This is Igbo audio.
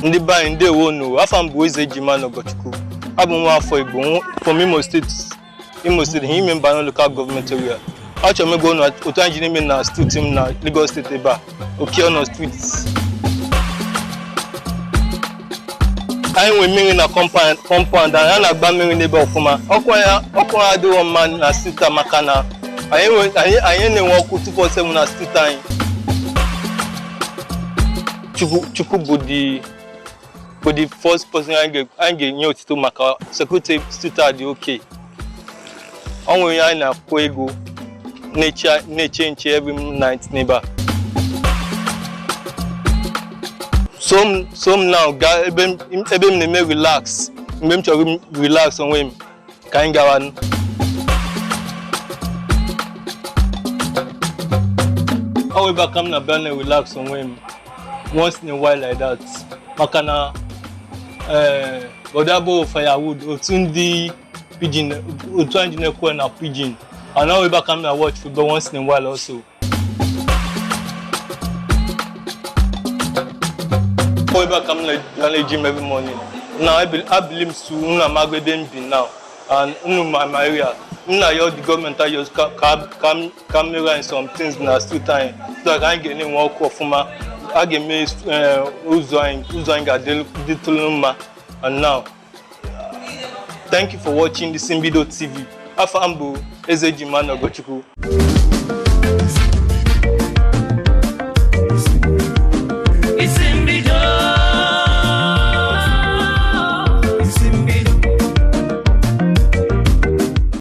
Ndị be anyị, ndewo nu. Afa m bụ Eze Ejima Ogochukwu. Abụ m nwa afọ Igbo from Imo State, Imo State, Ehime Mbano Local Government Area. Achọrọ m ịgwa unu otu anyị ji na-eme na street m na Lagos State ebe a, Okeọnọ Street. Anyị nwere mmiri na compound anyị, a na-agba mmiri n'ebe ọfụma. Ọkụ anyị adịghị mma na street a maka na anyị na-enwe ọkụ 247 na street anyị. Chukwu bụ the first person anyị ga-enye otuto maka security street a dị oke. Ọ nwere onye anyị na-akwụ ego na-eche nche every night n'ebe a. So m now gaa ebe m na-eme relax mgbe m chọrọ relax onwe m, ka anyị gawa. Ọ ebe a ka m na-abịa na relax onwe m once in a while like that, maka na bọda bụ firewood otu ndị pidgin, otu anyị ji na-ekwe na pidgin, and ọ ebe a ka m na watch football once in a while also. Ọ ebe a ka m na-abịa na-eji m every morning. Now I believe so unu amago ebe m bi now and unu ma my area. M na-ayọ the gọọmenti ayọ ka mere anyị some things na street anyị so that anyị ga-enwe ọkụ ọfụma, a ga-eme ụzọ anyị ga-adịtụrụ mma. And now, thank you for watching this Mbido TV. Afa m bụ Eze Ejima Ogochukwu.